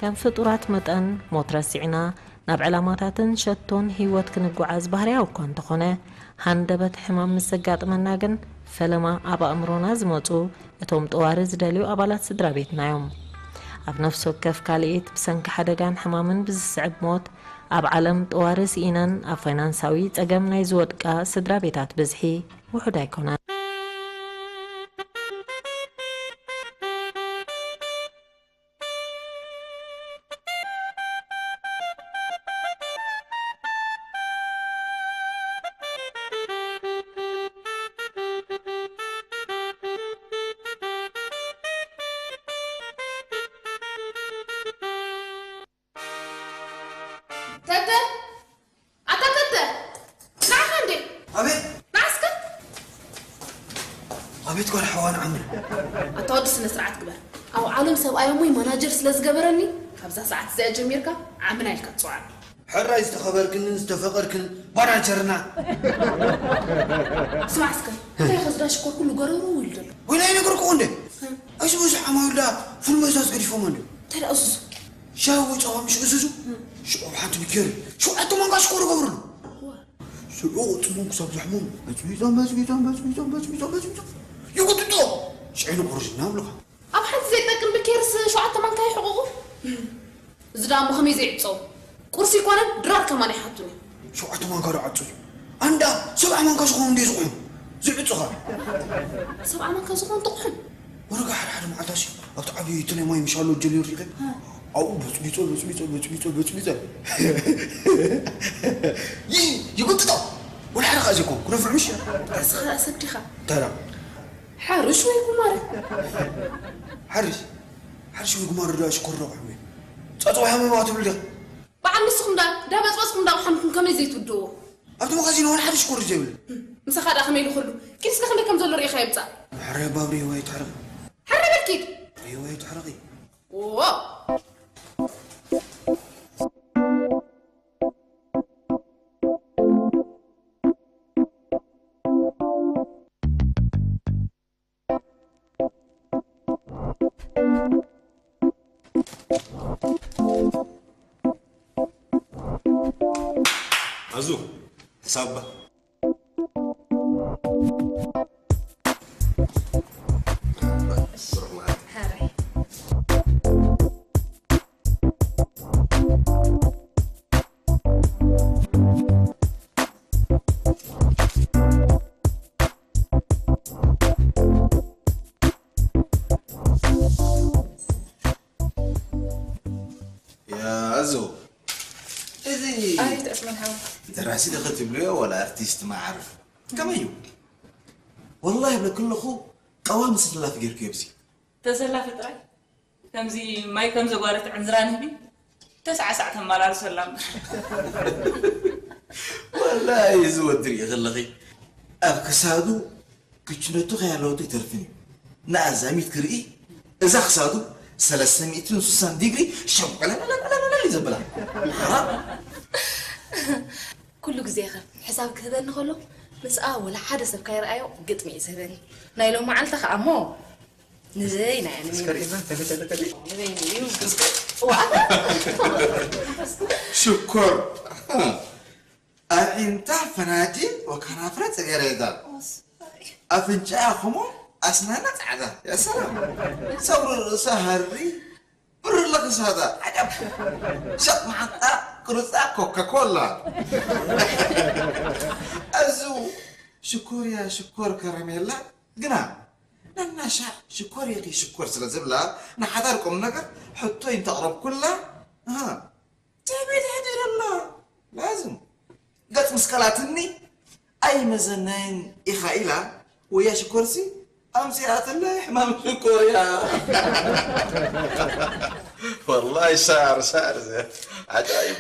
ከም ፍጡራት መጠን፣ ሞት ረሲዕና ናብ ዕላማታትን ሸቶን ህይወት ክንጓዓዝ ባህርያዊ እኳ እንተኾነ፣ ሃንደበት ሕማም ምስ ዘጋጥመና ግን ፈለማ ኣብ ኣእምሮና ዝመጹ እቶም ጠዋሪ ዝደልዩ ኣባላት ስድራ ቤትና እዮም። ኣብ ነፍሲ ወከፍ ካልኢት ብሰንኪ ሓደጋን ሕማምን ብዝስዕብ ሞት ኣብ ዓለም ጠዋሪ ስኢነን ኣብ ፋይናንሳዊ ጸገም ናይ ዝወድቃ ስድራ ቤታት ብዝሒ ውሑድ ኣይኮነን። ተተ! ኣታ ተተ! ንዓኻ እንዴ? ኣቤት! ንዓስከ? ኣቤት ጓል ሓዋ ንዓመል! ኣታ ወዲ ስነ ስርዓት ግበር። ኣብ ዓለም ሰብኣይ ኣሞይ ማናጀር ስለ ዝገበረኒ፣ ካብዛ ሰዓት እዚኣ ጀሚርካ ዓምና ኢልካ ትጽውዓኒ። ሕራይ ዝተኸበርክንን ዝተፈቐርክን ባናጀርና። ስማዕ እስከ፣ እንታይ ከዝዳ ሽኮር ኩሉ ጎረሮ ኢሉ ዘሎ? ወይላ ይነግርኩ እንዴ? ኣይሱ ብዙሕ ዓማዊል ደኣ ፉል መዛዝ ገዲፎም እንዴ? እንታይ ደኣ እሱሱ? ሻሂ ወይ ጸባ ምሽ እዝዙ? ሽዑ ኣብ ሓንቲ ብኬሪ ሸውዓተ ማንካ ሽኮር ይገብርሉ። ሽዑ ቅልጽሞም ክሳብ ዘሕሞም በጽቢጾም፣ በጽቢጾም፣ በጽቢጾም፣ በጽቢጾም፣ በጽቢጾም ይጉጥጦ። ሽዑ ንቁርሽ እናብልኻ። ኣብ ሓንቲ ዘይጠቅም ብኬርስ ሸውዓተ ማንካ ይሕቑቑ። እዚ ደኣ እሞ ከመይ ዘይዕጸው? ቁርሲ ይኮነን ድራር ከማን ኣይሓቱን እዮም። ሸውዓተ ማንካ ዶ ዓጹ እዩ? ኣንዳ ሰብዓ ማንካ ዝኾኑ እንደ ዝቑሑ ዝዕጹኻ። ሰብዓ ማንካ ዝኾኑ ጥቑሑ? ወረጋ ሓደ ሓደ መዓልታሲ ኣብቲ ዓብዪ እቲ ናይ ማይ ምሻሎ ጀሊር ሪኸ ኣብኡ በጽቢጾ በጽቢጾ በጽቢጾ በጽቢጾ ይ ይጉጥጦ። ወላ ሓደ ኸኣ ዘይኮን ኩነፍዕ ምሽ። እስኻ ሰዲኻ። ተራ። ሓርሽ ወይ ጉማረ? ሓርሽ ሓርሽ ወይ ጉማረ ዶ ሽኮር ዶ ቁሕሚ? ጸጸው ሓመማ ትብል ዲኻ? በዓል ንስኹም ዳ ዳ በጽበጽኩም ዳ ቁሓምኩም ከመይ ዘይትውድዎ? ኣብቲ መኻዚን እውን ሓደ ሽኮር ዘይብል። ምሳኻ ዳ ከመይ ኢሉ ኩሉ? ኪድ እስከ ክንደይ ከም ዘሎ ርኢኻ ይብጻእ። ሕረ ባብ ርህዋ ይትሕረቕ። ሕረ በል ኪድ። ርህዋ ይትሕረቕ። ዎ። ኣዙ፣ ሕሳብ እባ። ብሩኽ መዓልቲ። ሃረይ። ያዞ፣ እዚ ኣቤት ዑስማን ሓወይ። ደራሲ ዶ ክትብልዮ ዋላ ኣርቲስት መዓርፍ? ከመይ እዩ? ወላሂ ይብለኪ ኣለኹ፣ ቀዋሚ ሰላፊ ጌርክዮ ኣብዚ። ተሰላፊ ጥራይ? ከምዚ ማይ ከም ዘጓረት ዕንዝራ ንህቢ ተሳዕሳዕ ተመላልሶላ እምበር። ወላሂ እዚ ወዲ ሪኢ ከለኺ ኣብ ክሳዱ ክችነቱ ከያለወቱ ኣይተርፍን እዩ። ንኣዛሚት ክርኢ እዛ ክሳዱ ሰለስተ ሚእትን ስሳን ዲግሪ ሸንቆለለለለለ እዩ ዘብላ። ሓራም። ኩሉ ግዜ ኸ ሕሳብ ክህበኒ ከሎ ምስኣ ወላ ሓደ ሰብ ካይረኣዮ ግጥሚ እዩ ዝህበኒ። ናይ ሎም መዓልቲ ኸኣ እሞ ንበይና እያ ንበይና። እስከ ርእይና፣ ተገ፣ ተገ፣ ተገ። ንበይና እዩ። እስከ፣ እስከ። እዋ፣ ኣታ። ሽኮር። ኣዒንታ ፈናጅል ወከናፍራ ጽጌረዳ። ኣፍንጫኣ ክሞ ኣስናና ጻዕዳ። ያ ሰላም። ጸጉሪ ርእሳ ሃሪ፣ ብርለ ክሳዳ። ዓጀብ። ሸቕ መዓንጣ ቅርጻ ኮካኮላ። ኣዙ ሽኮር እያ ሽኮር ከረሜላ። ግና ነናሻዕ ሽኮር ኢኺ ሽኮር ስለ ዝብላ ንሓዳር ቁም ነገር ሕቶይ እንተቕረብኩላ፣ ኣሃ፣ ታይ ቤት ሕድር ኣሎ? ላዝም ገጽ ምስ ቀላትኒ ኣይመዘነይን ኢኻ ኢላ፣ ወያ ሽኮርሲ ኣምሲኣትለይ ሕማም ሽኮር እያ። ወላሂ ሳር፣ ሳር፣ ዓጃይብ።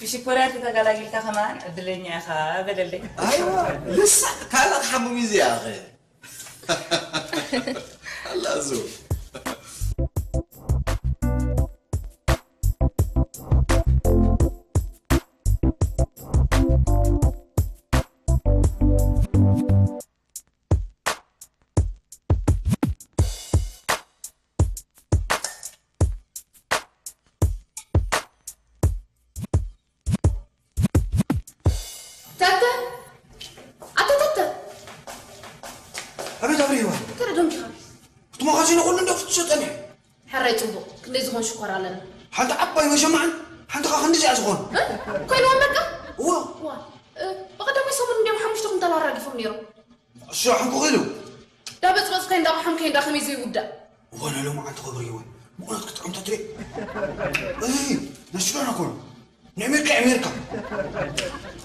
ብሽኮርያ ተተገላጊልካ ከማን ዕድለኛ ኢኻ በለለይ። ኣይዋ፣ ልሳ ካልእ ሓሙም እዩ እዚኣ ኸ። ኣላ እዙ። ሪዋ። ተረዶም ዲኻ? እቲ መኻዚኖ ኩሉ እንደ ፍትሾ ጸኒሑ። ሕራይ ጽቡቕ፣ ክንደይ ዝኾን ሽኮር ኣለና? ሓንቲ ዓባይ መሸማዕን ሓንቲ ኸዓ ክንዲ እዚኣ ዝኾን። እ? ኮይኑ ወንበርካ? እዋ። ዋ፣ እ፣ ብቐዳማይ ሰሙን እንዲያውም ሓሙሽተ ኩንታል ኣራጊፎም ነይሮም። እሱ ሓንኩ ኺሉ። ዳበጽበጽ ከይንዳ ብሓም ከይንዳ ከመይ ዘይውዳእ? እዋ፣ ናይ ሎማዓንቲ ክብሪ ይወን። ብእውነት ክትጥዕም ተትርኢ። እይ፣ ነሽጋና ኮኑ። ንኣሜሪካ፣ ኣሜሪካ።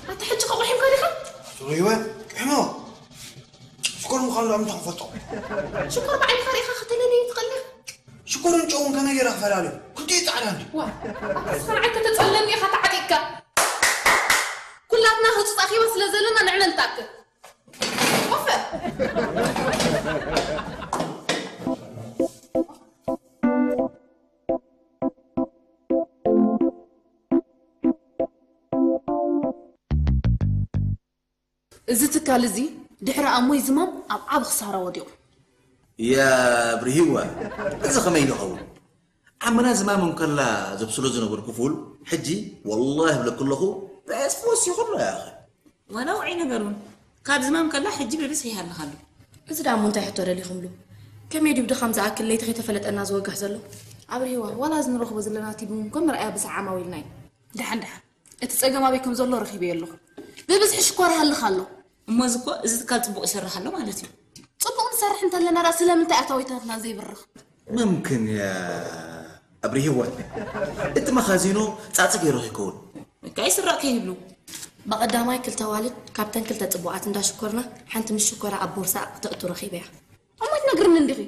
ኣታ ሕጂ ከቑሒምካ ዲኻ? ሱሪወ፣ ቅሕሞ። ሽኮር ምዃኑ ዳኣ ምንታይ ክፈልጦ? ሽኮር ብዓይንኻ ርኢኻ ከተለልዮ ትኽእል ዲኻ? ሽኮርን ጨውን ከመይ ገይረ ክፈላልዮ? ክልቲኡ ጻዕዳ እንድዩ። ዋ፣ ኣታ ንስኻ ንዓይ ከተጸልለኒ ኢኻ ተዓጢቕካ። ኩላትና ህጹጽ ኣኼባ ስለ ዘለና ንዕመ ንታክል። ኮፈ። እዚ ትካል እዚ ድሕሪ ኣሞይ ዝማም ኣብ ዓቢ ክሳራ ወዲቑ። የብርሂዋ፣ እዚ ኸመይ ንኸውን? ዓመና ዝማም እንከላ ዘብስሎ ዝነበርኩ ፉል፣ ሕጂ ወላሂ እብለኪ ኣለኹ፣ ብዕጽፊ ወሲኹ ኣሎ ያኸ። ዋላ ውዑይ ነገር እውን፣ ካብ ዝማም ከላ ሕጂ ብብዝሒ ይሃልኽ ኣሎ። እዚ ደኣ እሞ እንታይ ሕቶ ደሊኹምሉ? ከመይ ድዩ ብድኻም ዝኣክል ለይቲ ከይተፈለጠና ዝወግሕ ዘሎ? ኣብርሂዋ፣ ዋላ እዚ ንረኽቦ ዘለና ቲቪ እውን እኮ ምርኣያ ብዝሒ ዓማዊልና እዩ። ደሓን ደሓን፣ እቲ ጸገም ኣበይ ከም ዘሎ ረኺበዮ ኣለኹ። ብብዝሒ ሽኮር ይሃልኽ ኣሎ። እሞ እዚ እኮ፣ እዚ ትካል ጽቡቕ ይሰርሕ ኣሎ ማለት እዩ። ጽቡቕ ንሰርሕ እንተለና ደኣ ስለምንታይ ኣታዊታትና ዘይብርኽ? መምክን እያ ኣብሪሂዋ። እቲ መኻዚኖ ጻጽ ገይሩ ከይከውን። በቃ ይስረቕ ከይብሉ። ብቐዳማይ ክልተ ኣዋልድ ካብተን ክልተ ጽቡቓት እንዳ ሽኮርና ሓንቲ ምስ ሽኮራ ኣብ ቦርሳ ክተእቱ ረኺበያ። እሞ ኣይትነግርኒ እንዲኺ?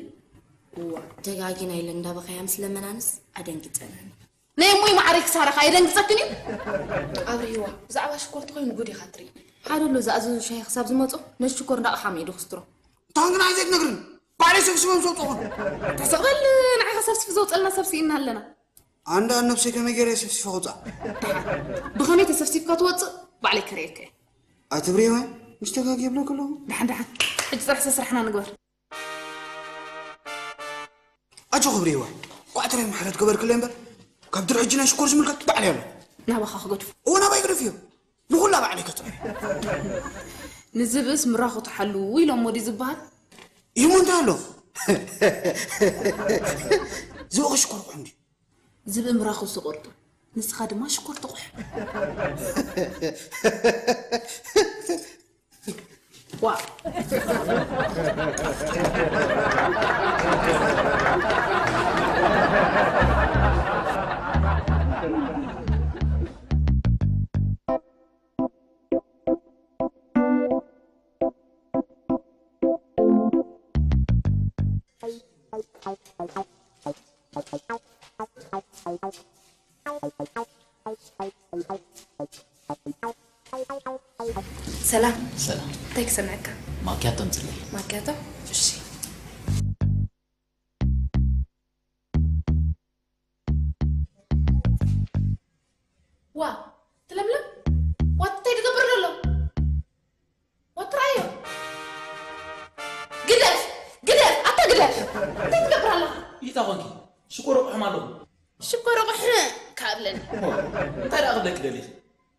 እዋ፣ ተጋጊና ኢለን እንዳበኸያ ምስ ለመናንስ ኣደንጊጸናኒ። ናይ እሞይ ማዕረይ ክሳራኻ የደንግጸክን እዩ? ኣብርሂዋ፣ ብዛዕባ ሽኮር ተኾይኑ ጉድ ኢኻ ትርኢ። ሓደ ኣሎ ዝኣዘዞ ሻሂ ክሳብ ዝመጾ ነቲ ሽኮር እንዳቐሓመ ኢዱ ክስትሮ። እንታን ግን ኣይዘይትነግርን? ባዕለይ ሰብሲቦም ዘውፅኹን። ተሰቕበል፣ ንዓኻ ሰብሲፉ ዘውፀልና ሰብ ስኢና ኣለና። ኣንዳ ነብሰይ ከመይ ገይረ ሰብሲፈ ክውፅኣ? ብኸመይ ተሰብሲፍካ ትወፅእ? ባዕለይ ከርእየካ እየ። ኣይትብርዮ፣ ምስ ተጋግየ እብለኪ ኣለኹ። ደሓን ደሓን፣ ሕጂ ጥራሕ ስራሕና ንግበር። ኣጆ ክብሪ ይዋ፣ ኳዕተረይ ማሕረት ገበርክለይ እምበር፣ ካብ ድሮ ሕጂ ናይ ሽኮር ዝምልከት ባዕለይ ኣሎ። ናባኻ ክገድፎ። እዎ፣ ናባይ ግደፍዮ። ንኹላ ባዕለይ ከጽዕር። ንዝብእስ ምራኹ ትሓልዉ ኢሎሞ ድዩ ዝበሃል? እዩ እሞ እንታይ ኣሎ? ዝብኢ ሽኮር ክሕም ድዩ? ዝብኢ ምራኹ ዝቑርጥ፣ ንስኻ ድማ ሽኮር ትቑሕ። ዋ። ሰላም። ሰላም። እንታይ ክሰምዐካ? ማኪያቶ ኣምፅለይ። ማኪያቶ? እሺ። ዋ፣ ትለምለም? ዋ፣ እንታይ ትገብር ዘሎ? ዋ፣ ትረኣዮ? ግደፍ! ግደፍ! ኣታ ግደፍ! እንታይ ትገብር ኣለኻ? ይታ ኾንኪ? ሽኮር ኣቑሑም ኣለኹ። ሽኮር ኣቑሑም ካብለኒ። ኦ፣ እንታይ ደኣ ክብለኪ ደሊኺ?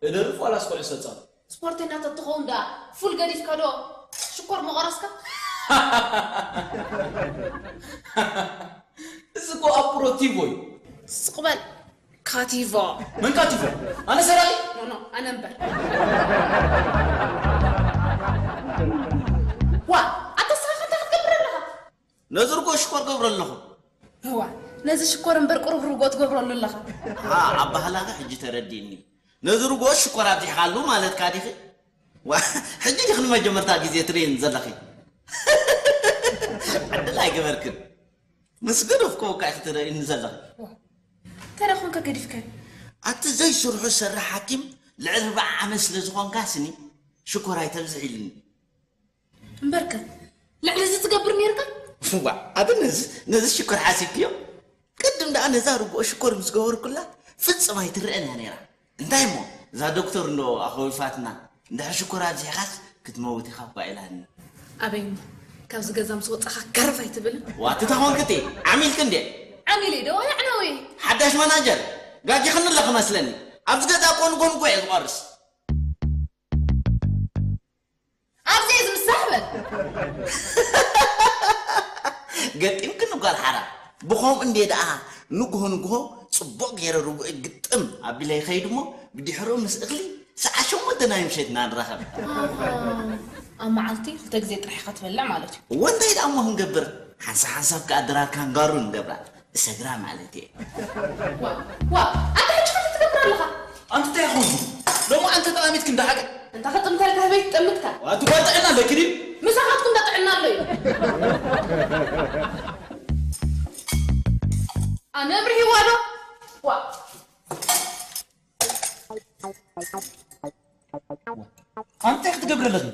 እደርፍ ዋላስ ኩዕሶ ጻወት? ስፖርተኛ ተትኸውን ደኣ ፉል ገዲፍካ ዶ ሽኮር መቐረስካ? እዚ እኮ ኣፕሮ ቲቮ እዩ። ስቕ በል ካቲቮ። መን ካቲቮ? ኣነ ሰራቂ? ኖ፣ ኖ፣ ኣነ እምበር። ዋ፣ ኣታ ንስኻ ከ እንታይ ክትገብር ኣለኻ? ነዚ ርጎ ሽኮር ገብሮ ኣለኹ። እዋ፣ ነዚ ሽኮር እምበር ቁሩብ ርጎ ትገብረሉ ኣለኻ። ሃ፣ ኣባህላኺ ሕጂ ተረዲእኒ። ነዚ ርጎ ሽኮር ኣብዚሕካሉ ማለትካ ዲኺ? ዋ፣ ሕጂ ዲኺ ንመጀመርታ ግዜ ትርእይኒ ዘለኺ? ዕድል ኣይገበርክን። ምስ ገደፍክዎ እኳ ኢኺ ትርእይኒ ዘለኺ። እንታይ ደኣ ኾንካ ገዲፍካዮ? ኣቲ ዘይስርሑ ዝሰርሕ ሓኪም ልዕሊ ኣርብዓ ዓመት ስለ ዝኾንካ ስኒ ሽኮር ኣይተብዝሕ ኢሉኒ። እምበርከ፣ ልዕሊ እዚ ትገብር ነይርካ? እዋ፣ ኣቲ ነዚ፣ ነዚ ሽኮር ሓሲብክዮ? ቅድም ደኣ ነዛ ርግኦ ሽኮር ምስ ገበርኩላ ፍጽም ኣይትረአን እያ ነይራ። እንታይ እሞ፣ እዛ ዶክተር እንዶ ኣኸዊፋትና፣ እንድሕር ሽኮር ኣብዚሕኻስ ክትመውት ኢኻ እኳ ኢላኒ። ኣበይ እሞ፣ ካብዚ ገዛ ምስ ወጻኻ ከርፍ ኣይትብልን? ዋቲ ተኾንክቲ፣ ዓሚልክ እንዴ? ዓሚለ ዶ ወይ ኣዕናዊ? ሓዳሽ ማናጀር፣ ጋጊኽኒ ኣለኺ መስለኒ። ኣብዚ ገዛ እኮ ንጎንጎ እየ ዝቆርስ። ኣብዚ እየ ዝምሳሕ በል። ገጢምክኒ ጓል ሓራ። ብኸምኡ እንዴ ደኣ ንግሆ ንግሆ ጽቡቕ ገይረ ርጉእ ግጥም ኣቢለ ይኸይድ እሞ፣ ብድሕሪኡ ምስ እኽሊ ሰዓት ሸሞንተ ናይ ምሸት ኢና ንራኸብ። ኣሃ፣ ኣብ መዓልቲ ክልተ ግዜ ጥራሕ ኢኻ ትበልዕ ማለት እዩ። እወ፣ እንታይ ደኣ እሞ ክንገብር? ሓንሳብ ሓንሳብ ከኣ ድራር ካንጋሩ ንገብራ። እሰግራ ማለት እየ። ዋ፣ ዋ፣ ኣታ ሕጂ ከምዚ ትገብር ኣለኻ? ኣንቲ እንታይ ኢኹም? ሎሚ ኣንተ ጠማሚትኪ እንዳ ሓቂ። እንታ ክጥምተልካ ህበይ ትጠምትካ። ኣቲ ጓል ጥዕና ኣለኪ ድዩ? ምሳኻትኩም ዶ ጥዕና ኣሎ እዩ? ኣነ ኣብርሂዋ ዶ? ዋ። ኣንተ ክትገብር ኣለኺ?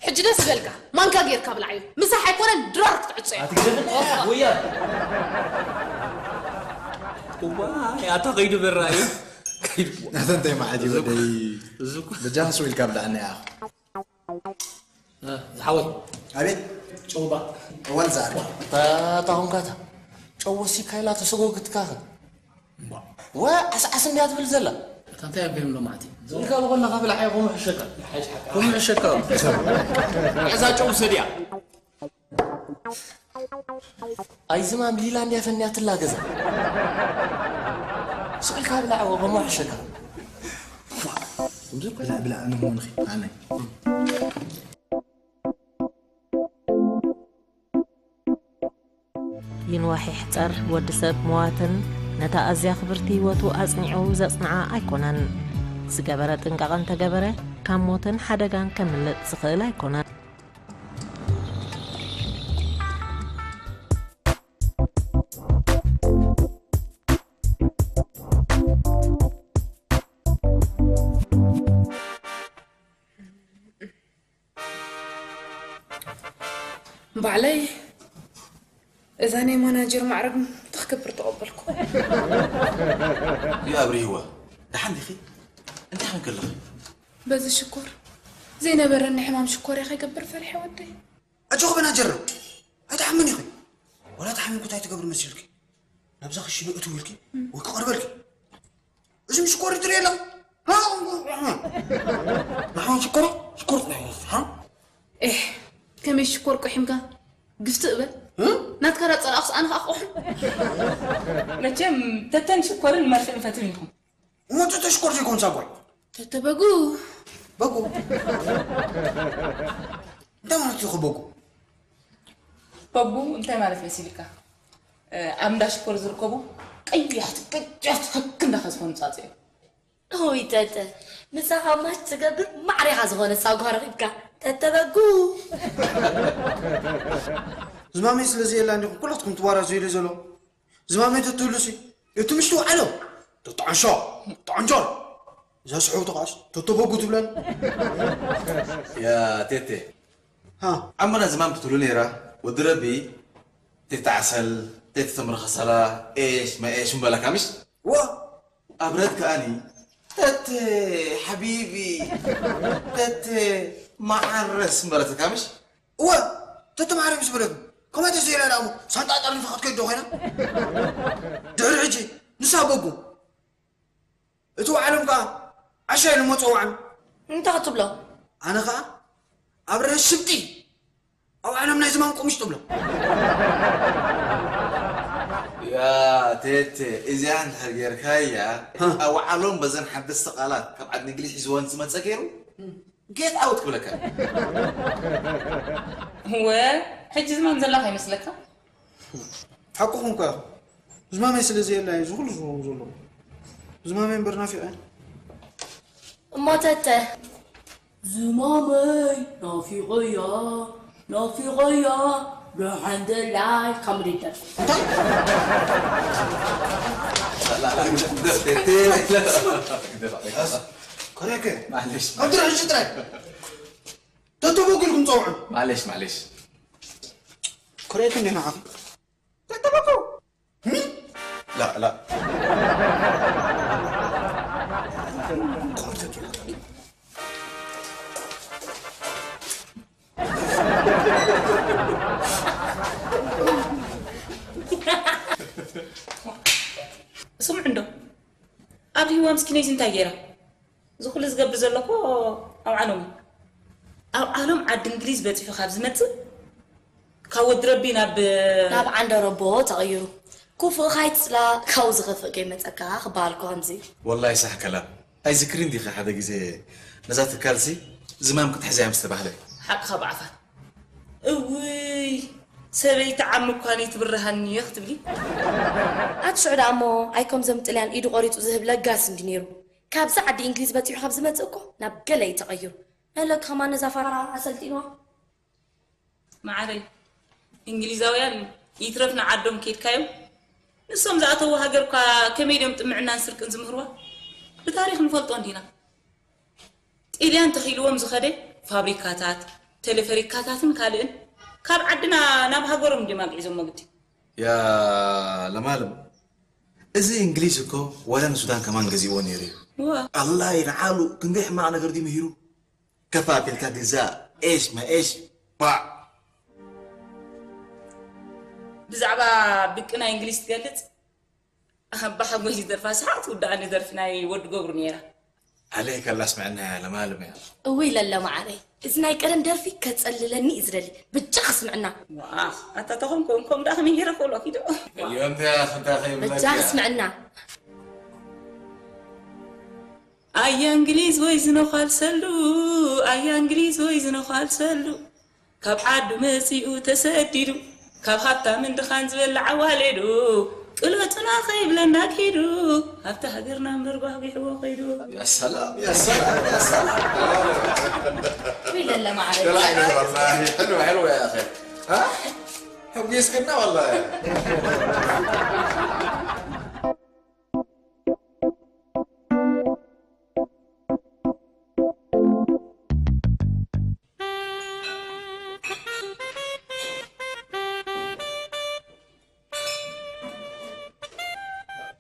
ሕጂ ደስ በልካ፣ ማንካ ጌርካ ብልዓዮ። ምሳሕ ኣይኮነን፣ ድራር ክትዕጾ እያ። ኣቲ ግደፍና፣ ወያ። እዋይ፣ ኣታ ከይዱ በራ እዩ። ከይዱ። ናተ እንታይ መዓት እዩ እዚ እኮ፣ ወደይ? እዚ እኮ። በጃኻ ስው ኢልካ ብልዓና ኢኻ። እ፣ ዝሓወይ። ኣቤት። ጨውባ። እዋን ዝኣርጋ። እታ፣ እታ ኾንካታ። ጨው ወሲካ ኢላ ተሰጎግትካ። እምቧ። ወ፣ ዓስዓስ እንድያ ትብል ዘላ። እታ እንታይ ኣበይም ሎማዕቲ? ኢልካ ብኾንካ ብልዓዮ፣ ከምኡ ሕሸካ። ይሓይሽ ሓቃ። ከምኡ ሕሸካ። እዛ ጨው ውሰድያ። ኣይ ዝማም ሊላ እንድያ ፈንያትላ ገዛ። ስቕ ኢልካ ብላዕ ወ፣ ከምኡ ሕሸካ። ብላ፣ ብላ፣ ንመሆንኺ፣ ኣነ። ይንዋሕ ይሕጸር፣ ወዲ ሰብ መዋትን ነታ ኣዝያ ክብርቲ ህይወቱ ኣጽኒዑ ዘጽንዓ ኣይኮነን። ዝገበረ ጥንቃቐ እንተገበረ፣ ካብ ሞትን ሓደጋን ከምልጥ ዝኽእል ኣይኮነን። ባዕለይ እዛ ናይ ማናጀር ማዕረግ ተኽክብር ተቐበልኩ። እዩ ኣብርሂዋ። ደሓን ዲኺ? እንታይ ኾንኪ ኣለኺ? በዚ ሽኮር ዘይነበረኒ ሕማም ሽኮር እየ ከይገብር ፈሪሐ ወደይ። ኣጆኺ ማናጀር፣ ኣይትሓምን ኢኺ። ዋላ ተሓሚምኩ እንታይ ትገብሪ መሲልኪ? ናብዛ ክሽነ እትው ኢልኪ ወይ ክቐርበልኪ? እዚ ሽኮር ይትርኢ የለን። ንሕና ሽኮር፣ ሽኮር ጥራሕ እዩ፣ ሃ? ኤህ፣ ከመይ ሽኮር ቆሒምካ? ግፍቲ እበል። እ? ናትካ ዳ ጸላእኩስ ኣነ ከኣ ክቆሕም። መቸም ተተን ሽኮርን መርፍእን ፈትም ኢኹም። እሞ ተተ ሽኮር ዘይኮን ሳጓይ? ተተ በጉ። በጉ? እንታይ ማለት እዩ በጉ? በጉ እንታይ ማለት መሲልካ? እ፣ ኣብ እንዳ ሽኮር ዝርከቡ ቀያሕቲ፣ ቀያሕቲ ከክ እንዳኻ ዝኾኑ ጻጽ እዮም። ኦይ ተተ፣ ምሳኻ ማች ትገብር ማዕሬኻ ዝኾነ ሳጓ ረኺብካ። ተተ በጉ። ዝማመይ ስለዚ የላ እንዲኹም ኩላትኩም ትዋራዙ ኢለ ዘሎ። ዝማመይ ተትህሉሲ፣ እቲ ምሽቱ ውዓሎ። ተተዓንሾ፣ ተዓንጆር። እዛ ስሕውቲ ኸዓስ፣ ተተበጉ ትብለን። ያ ቴቴ። ሃ። ኣመና ዝማም ትትሉ ነይራ፣ ወዲ ረቢ፣ ቴተ ዓሰል፣ ቴተ ተምሪ ከሰላ፣ ኤሽ መኤሽ ምበለካ ምሽ? ዋ። ኣብረት ከኣኒ፣ ተተ ሓቢቢ፣ ተተ መዓረስ ምበለትካ ምሽ? እወ፣ ተተ መዓረስ ምበለትኒ። ከማይ ተዘይላ ደኣ እሞ፣ ሳንጣ ጠርኒፋ ክትከይድ ዶ ኮይና? ድሕሪ ሕጂ፣ ንሳ በጉ። እቲ ውዓሎም ከኣ ዓሻ ኢሉ እሞ ጸውዓኒ። እንታይ ክትብሎ? ኣነ ከኣ ኣብ ርሀ ሽብጢ ኣብ ዓለም ናይ ዝማም ቁምሽ ትብሎ። ያ ቴቴ፣ እዚኣ እንድሕር ጌርካያ፣ ሃ። ኣብ ዓለም በዘን ሓደስቲ ቃላት ካብ ዓዲ እንግሊዝ ሒዝወን ዝመጸ ገይሩ፣ ጌት ኣውት ክብለካ። ወ፣ ሕጂ ዝማም ዘላ ከይመስለካ? ሓቅኹም እኳ ኢኹም። ዝማመይ ስለ ዘየላ እዩ እዚ ኩሉ ዝኸውን ዘሎ። ዝማመይ እምበር ናፊቐ። እሞ ተተ? ዝማመይ ናፊቐያ፣ ናፊቐያ፣ ደሓን ደላይ ካብ ሪደር። እንታይ? ኮረከ። ማለሽ። ከምቲ ሕጂ ጥራይ። ተተበጉልኩም ጸውዑ። ማለሽ፣ ማለሽ። ኮረከ እንዴ ንዓኹም? ተተበጉ። ላ፣ ላ። ኣይዋ ምስኪነይሲ እንታይ ገይራ? እዚ ኩሉ ዝገብር ዘሎ እኮ ኣብ ዓሎም እዩ። ኣብ ዓሎም ዓዲ እንግሊዝ በፂሑ ካብ ዝመፅእ ካብ ወዲ ረቢ ናብ ናብ ዓንደረቦ ተቐይሩ። ክፉእ ካይትፅላ ካብኡ ዝኸፍእ ከይመፀካ ክበሃል እኮ ከምዚ እዩ። ወላሂ ሳሕ ከላም። ኣይዝክርን ዲኺ ሓደ ግዜ ነዛ ትካልሲ ዝማም ክትሕዝያ ምስ ተባህለ? ሓቅኻ ብዓፋት። እውይ ሰበይቲ ዓሚ እኳ ነይትብርሃኒ ክትብሊ። ኣቲ ሽዑ ደኣ እሞ ኣይ ከምዞም ጥልያን ኢዱ ቆሪፁ ዝህብ ለጋስ እንዲ ነይሩ። ካብዛ ዓዲ እንግሊዝ በፂሑ ካብ ዝመፅእ እኮ ናብ ገለ እዩ ተቐይሩ። ነለ ከማን ነዛ ፋራ ኣሰልጢንዋ። መዓረይ እንግሊዛውያን ይትረፍ ንዓዶም ኬድካዮም ንሶም ዝኣተዉ ሃገር እኳ ከመይ ድዮም ጥምዕናን ስርቅን ዝምህርዋ ብታሪኽ ንፈልጦ እንዲና። ጥልያን ተኺልዎም ዝኸደ ፋብሪካታት፣ ተለፈሪካታትን ካልእን ካብ ዓድና ናብ ሃገሮም ድዮም ኣግዒዞሞ ግዲ። ያ ለማለም፣ እዚ እንግሊዝ እኮ ዋላ ንሱዳን ከማን ገዚእዎ ነይሩ እዩ። ዋ። ኣላይ ንዓሉ ክንደይ ሕማቕ ነገር ድዩ ምሂሩ? ከፋፊልካ ግዛእ ኤሽ መኤሽ ባዕ። ብዛዕባ ብቅና እንግሊዝ ትገልጽ ኣባ ሓጎስ ይደርፋ ሰሓቕ ትውድኣኒ ደርፊ ናይ ወዲ ገብሩ ነይራ። ኣለይ ከላ ስምዕና እያ ለማለም እያ። እውይ ለለ መዓረይ እዚ ናይ ቀደም ደርፊ ከጸልለኒ እዩ ዝደሊ። ብጃ ክስምዕና። ዋ ኣታ ተኾንኮ እንኮም ዳ ከመይ ገይረ ክብሎ ኪዶ። እዮምታ ክታ ከይብለካ። ብጃ ክስምዕና። ኣያ እንግሊዝ ወይ ዝነዃል ሰሉ ኣያ እንግሊዝ ወይ ዝነዃል ሰሉ ካብ ዓዱ መጺኡ ተሰዲዱ ካብ ሃብታምን ድኻን ዝበልዕ ኣዋሌዱ ቅልበትና ከይብለና ኪዱ ኣብቲ ሃገርና እምበር ጓጒሕዎ ከይዱ። يا سلام يا سلام يا سلام. ويلله ما عليك. والله حلو حلو يا اخي. ها؟ حب يسكتنا والله.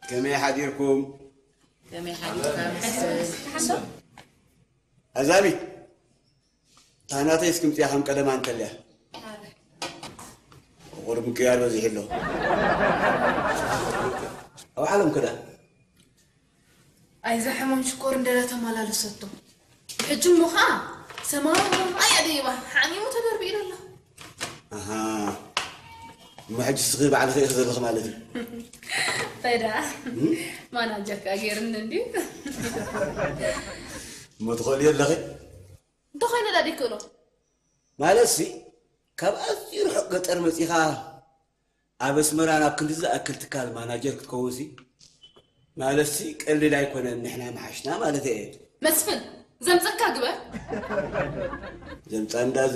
ከመይ ሓዲርኩም? ከመይ ሓዲርካ? ኣዛቢት፣ ታናተይ እስክምፅያ ከም ቀደማ እንተልያ። ቁር ምቅያር በዚሑ ኣሎ። ኣብ ዓለም ክዳ ኣይዛ ሕማም ሽኮር እንደላ ተመላለሰቶ። ሕጂ እሞ ኸዓ ሰማይ ኣያ ደይባ ሓሚሙ ተደርቢኡ ኣሎ። ኣሃ። እሞ ሕጂ እስኺ ባዕልኺ ኢኺ ዘለኺ ማለት እዩ። ፈዳ፣ እም? ማናጀርካ ገይርኒ እንድዩ። እሞ ትኽእልዮ ኣለኺ? እንተኾይነ ዳኣ ደይክእሎ። ማለትሲ፣ ካብ ኣዝዩ ርሑቕ ገጠር መጺኻ ኣብ ኣስመራ ናብ ክንዲ ዝኣክል ትካል ማናጀር ክትከውንሲ፣ ማለትሲ ቀሊል ኣይኮነን፣ ንሕና ምሓሽና ማለተይ እየ። መስፍን፣ ዘምጸካ ግበር። ዘምጻ እንዳዚ።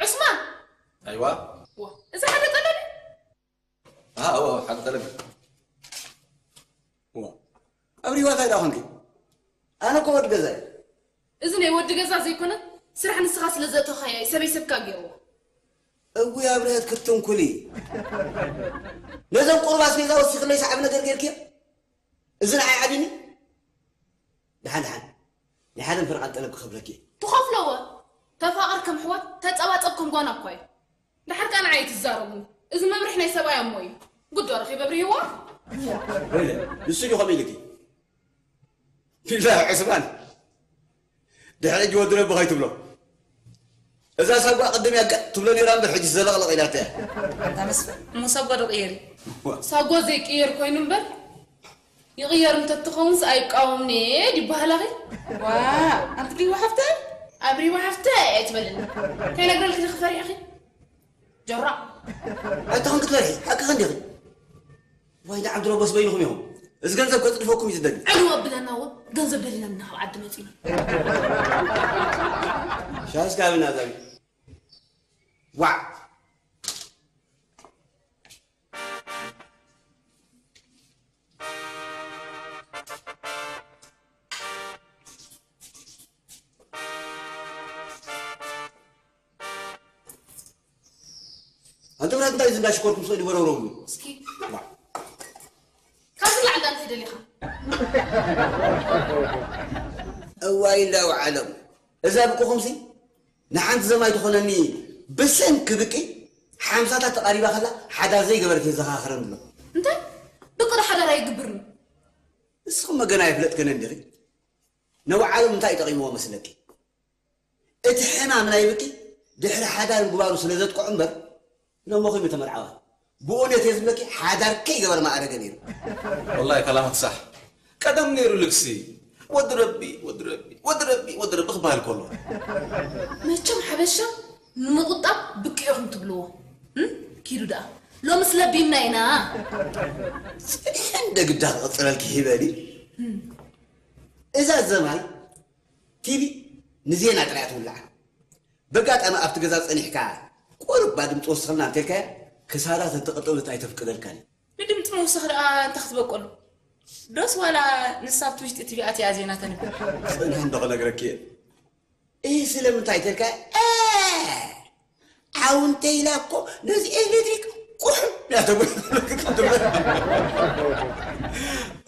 ዑስማን! ኣይዋ። ዋ፣ እዚ ሓደ ጠለብ እዩ። ኣዎ፣ ኣዎ፣ ሓደ ጠለብ እዩ። ዋ፣ ኣብ ሪዋታ ኢዳ ኾንኪ? ኣነ እኮ ወዲ ገዛ እየ። እዚ ናይ ወዲ ገዛ ዘይኮነ፣ ስራሕ ንስኻ ስለ ዘእተኻያ እዩ ሰበይ ሰብካ ገይርዎ። እውይ ኣብርሀት ክትንኩሊ። ነዘን ቁሩብ ኣስቤዛ ወሲኽለይ ሰዓብ ነገር ገይርክዮ? እዚ ንዓይ ዓቢኒ? ደሓን ደሓን። ናይ ሓደን ፈረቓን ጠለብ ክኸፍለኪ እየ። ትኸፍለዎ። ተፋቐር ከም ኣሕዋት፣ ተጸባጸብ ከም ጓና እኳ እዩ። ደሓር ከኣ ንዓይ ትዛረቡኒ። እዚ መብርሒ ናይ ሰብኣይ እሞ እዩ። ጉዶ ረኺበ ኣብርሂዎ። ወይለ፣ ንሱ ድዩ ከምኡ ኢልኪ? ቢላሂ ዑስማን፣ ድሕሪ ሕጂ ወዲ ረቢ ከይትብሎ። እዛ ሳጓ ቅድም እያ ገጥ ትብሎ ነይራ እምበር፣ ሕጂ ዘለቕለቕ ኢላታ እያ። ኣንታ መስፍን፣ እሞ ሳጓ ዶ ቅየሪ? ሳጓ ዘይቅየር ኮይኑ እምበር፣ ይቕየር እንተትኸውንስ ኣይቃወምን'የ ይበሃል ኣኺ። ዋ፣ ኣንቲ ብሪዋ ሓፍተይ? ኣብ ሪዋ ሓፍተይ ኣይትበልኒ። ከይነግረልኪ ዲኺ ፈሪሕኺ? ጆራ። ኣታ ኹን ክትበልሒ፣ ሓቅኺ እንዲኺ። ዋይ፣ ንዓብዱረቦስ በይንኹም ኢኹም። እዚ ገንዘብ ከጽድፈኩም እዩ ዝደሊ። ዕልው ኣብለና እወ፣ ገንዘብ ደሊና ኢና ካብ ዓዲ መጺና። ሻሽ ጋብና ዛቢ። ዋዕ። ኣንተ ብረት እንታይ ዝንዳ ሽኮርኩም ስእሊ በረውረውሉ? እስኪ። ዋ። ካብዚ ላዕሊ እንታይ ደሊኻ? እዋይ እንዳው ዓለም። እዛ ብቁኹምሲ ንሓንቲ ዘማይ ትኾነኒ ብሰንኪ ብቂ ሓምሳታት ተቓሪባ ከላ ሓዳር ዘይገበረት የዘኻኽረን ኣሎ። እንታይ? ብቂ ዶ ሓዳር ኣይግብርን? ንስኹም መገና የፍለጥክን እንዲኺ? ነባዕሎም እንታይ ይጠቒምዎ መስለኪ? እቲ ሕማም ናይ ብኪ ድሕሪ ሓዳር ምግባሩ ስለ ዘጥቅዖ እምበር፣ ሎሚ ኹም ተመርዓዋ። ብእውነት እየ ዝብለኪ፣ ሓዳር ከይገበር ማዕረገ ነይሩ። والله كلامك صح. ቀደም ነይሩ ልግሲ። ወዲ ረቢ፣ ወዲ ረቢ፣ ወዲ ረቢ፣ ወዲ ረቢ ክበሃል ከሎ። መቸም ሓበሻ ንምቑጣብ ብቂ ኢኹም ትብልዎ። እም? ኪዱ ደኣ ሎምስ ለቢምና ኢና። ጽኒሐ እንደ ግዳ ክቕጽለልኪ ሂበኒ። እዛ ዘማይ ቲቪ ንዜና ጥራይ ትውልዓ። በጋጣሚ ኣብቲ ገዛ ጸኒሕካ ቁሩብ ባድምፂ ወስኸልና እንተልካያ ክሳዳ ተተቐጠውለት ኣይተፍቅደልካን። ንድምፂ ምውሳኽ ደኣ እንታይ ክትበቀሉ? ዶስ ዋላ ንሳ ኣብቲ ውሽጢ ቲቪ ኣትያ ዜና ተንብብ? ጽንሕ እንዶ ክነግረኪ እየ። እህ ስለምንታይ ተልካ እ ዓውንተ ኢላ እኮ ነዚ ኤሌክትሪክ ቁሕም ያተብሎ ክትድመ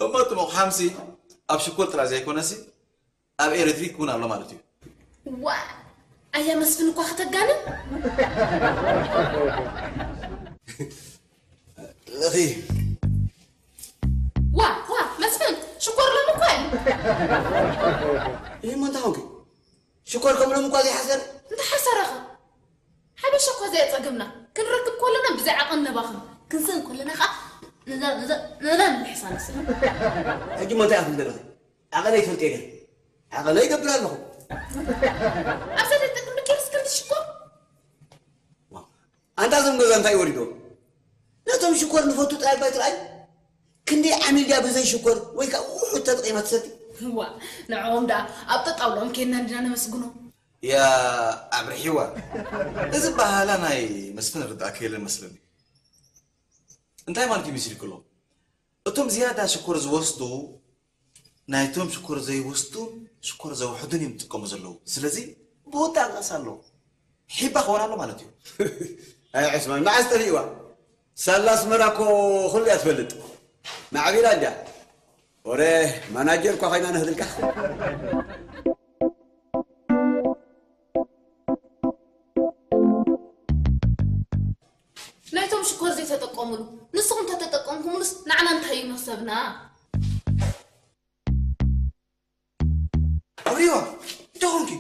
እሞ እቲ መቑሓምሲ ኣብ ሽኮር ጥራይ ዘይኮነሲ ኣብ ኤሌክትሪክ እውን ኣሎ ማለት እዩ። ዋ ኣያ መስፍን እኳ ከተጋንን ለኺ ዋ ዋ መስፍን ሽኮር ሎም እኮ እዩ ይህ ሞ እንታይ ኾንኪ? ሽኮር ከም ሎም እኳ ዘይሓሰረ እንተሓሰረኸ ሓበሻ እኳ ዘየፀግምና ክንረክብ ከለና ብዘይ ዓቐን ነባኽን ክንስእን ከለና ከዓ ነዛ ነዛ ነዛ ንምሕሳ ንስእ ሕጂ ሞ እንታይ ኢኹም ዘለኺ? ዓቐነይ ትፈልጥ የለን ዓቐነይ ይገብር ኣለኹ ኣብዛ ደጠቅም ብኬርስ ከምቲ ሽኮር ኣንታ እዞም ገዛ እንታይ ወሪዶ ነቶም ሽኮር ንፈቱ ጥራይ ባይ ጥራይ ክንደይ ዓሚል ድያ ብዘይ ሽኮር ወይ ከዓ ውሑድ ተጠቂማ ትሰቲ ዋ ንዕኦም ደኣ ኣብ ጠጣውሎም ኬንና እንዲና ነመስግኖ ያ ኣብርሒዋ እዚ በሃላ ናይ መስፍን ርዳእ ከየለ መስለኒ እንታይ ማለት እዩ ሚስልክሎ እቶም ዝያዳ ሽኮር ዝወስዱ ናይቶም ሽኮር ዘይወስዱን ሽኮር ዘውሕዱን እዮም ዝጥቀሙ ዘለዉ። ስለዚ ብወጣ ኣንቀሳ ኣለዉ። ሒባ ክኾን ኣሎ ማለት እዩ። ኣይ ዑስማን መዓስ ጠፊእዋ? ሳላ ኣስመራ እኮ ኩሉ እያ ትፈልጥ። ማዕቢላ እንድያ። ወረ ማናጀር እኳ ኮይና ነህልልካ። ናይቶም ሽኮር ዘይተጠቀሙሉ ንስኹም እንተተጠቀምኩምሉስ ንዓና እንታይ እዩ መክሰብና? ኣብሪዋ እንታይ ኾንኪ?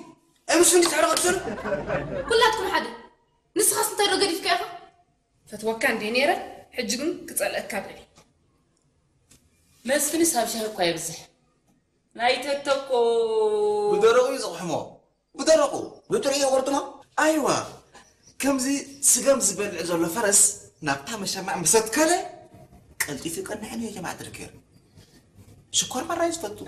ኣይመስሉ እንዲ ትሕረቐ ትሰሩ? ኩላትኩም ሓደ ንስኻስ እንታይ ዶ ገዲፍካ ኢኻ? ፈትወካ እንዴ ነይረ ሕጂ ግን ክጸልአካ በሊ። መስፍንስ ኣብ ሻሂ እኳ የብዝሕ ናይ ተተኮ ብደረቑ እዩ ዝቕሕሞ። ብደረቑ ብጥሪኡ ይቑርጥሞ። ኣይዋ ከምዚ ስገም ዝበልዕ ዘሎ ፈረስ ናብታ መሸማዕ ምስ ኣትከለ ቀልጢፉ ይቀንዐን እዩ ጀማዓ ድርኬር። ሽኮር ማራ እዩ ዝፈቱ።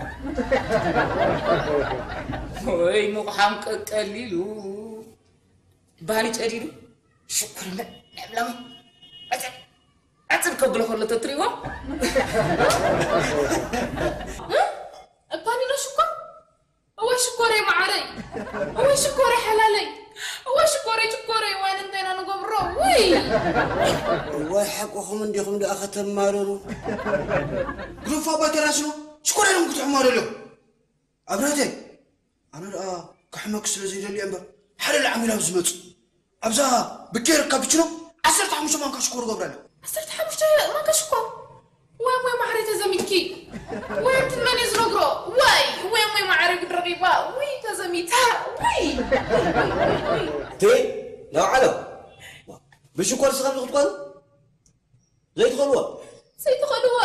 ወይ ምቑሓም ቀቀሊሉ ባህሊ ጨዲዱ ሽኮር ለምለሙ ዕፅብ ዕፅብ ከብሎ ከሎ ተትሪእዎ። እባኒኖ ሽኮር እወ ሽኮረይ መዓረይ እወ ሽኮረይ ሓላለይ እወ ሽኮረይ ሽኮረይ ዋን እንተይና ንገብሮ ውይ እዋይ ሓቅኹም እንዲኹም ደኣ ከተማርሩ ግደፎ ኣባ ተራስኖ ሽኮር ኢሎም ክትሕመሩ ኣለኹ ኣብራተይ ኣነ ደኣ ክሕመክ ስለ ዘይደሊ እየ እምበር ሓደ ላዕሚል ኣብ ዝመጽእ ኣብዛ ብኬር ካፒችኖ ዓሰርተ ሓሙሽተ ማንካ ሽኮር እገብረላ። ዓሰርተ ሓሙሽተ ማንካ ሽኮር? ወይ ወይ ማዕረይ ተዘሚትኪ። ወይ እንትን መን እዩ ዝነግሮ? ወይ ወይ ወይ ማዕረይ ጉድ ረኺባ። ወይ ተዘሚታ። ወይ እቲ ለውዓሎ ብሽኮር ስኸም ዝኽትኮኑ ዘይትኸልዎ ዘይትኸልዎ